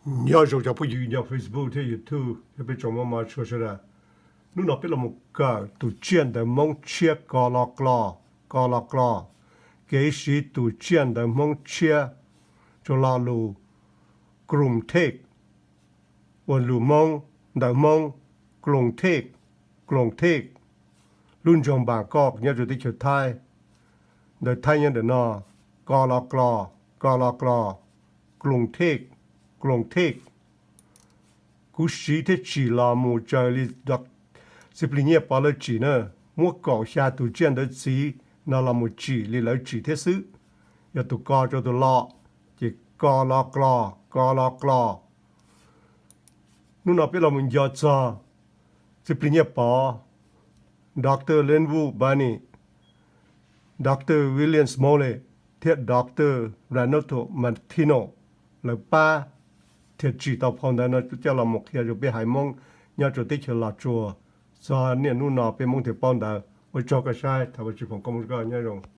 Nyob zoo cov phooj ywg nyob Facebook thiab YouTube thiab peb tsoom Hmoob mos tshua sawv daws. Hnub no peb los mus kawm tus tsiaj ntawv Hmoob tshiab ko lo klo, ko lo klo. Kev siv tus tsiaj ntawv Hmoob tshiab rua lo lus Kloos Thej, uas lus Hmoob, ntawv Hmoob, Kloos Thej, Kloos Thej. Lub nroog Npas Koj nyob rua teb chaws Thaib, ntawv Thaib nyob ntawm no, ko lo klo, ko lo klo, Kloos Thej, Kloos Thej. Kuv siv thiab tsim los mus raws li Txiv Plig Nyiaj Pov lawv tsim na, muab kaum xya tus tsiaj ntawv txiv no los mus tsim li lawv tsim thiab xwb. Yog tus ko rua tus lo, ces ko lo klo, ko lo klo. Hnub no peb los mus nco txog Txiv Plig Nyiaj Pov, Doctor Linwood Barnett, Doctor William Smollett thiab Doctor Renato Martino lawv pab thiaj tsim tau phau ntawv no coj los mus qhia rau peb haiv Hmoob nyob rau teb chaws Los Tsuas txog niaj hnub no peb Hmoob thiaj paub ntawv. Ua tsaug koj saib, thov Vajtswv foom koob hmoov rau koj, nyob zoo.